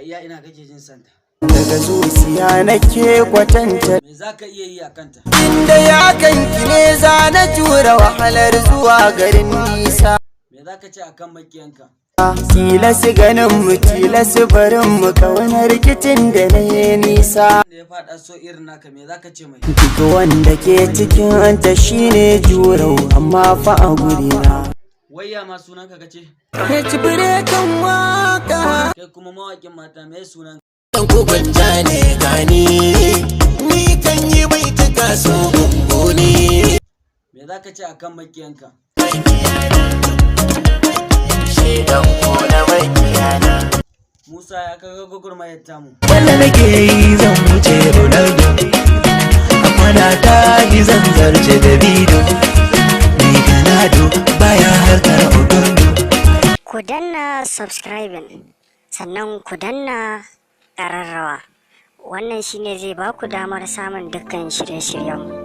Iya ina kake jin santa? Daga zuciya nake kwatanta. Me za ka iya yi a kanta? Inda ya kanki ne za na jura wahalar zuwa garin nisa. Me za ka ce akan makiyanka? Tilasu ganin mu, tilasu barin mu, kauna rikicin da na yi nisa. Da ya faɗa so irin naka, me za ka ce mai? Duk wanda ke cikin ta shine jurau, amma fa a gurina. Wayya ma sunanka kace? Ci kan waka. Kai kuma mawaƙin mata, me sunan? Ku gwanja ne gani, ni kan yi baituka so gunguni. Me za ka ce akan makiyanka? Shedan ko na makiyana. Musa, ya kaga gwagwarmayar tamu? Wanda nake yi zan wuce Ronaldo. A kwana ta ni zan zarce Davido. Mai ganado baya harkar odondo. Ku danna subscribing, sannan ku danna ƙararrawa. Wannan shine zai ba ku damar samun dukkan shirye-shiryenmu.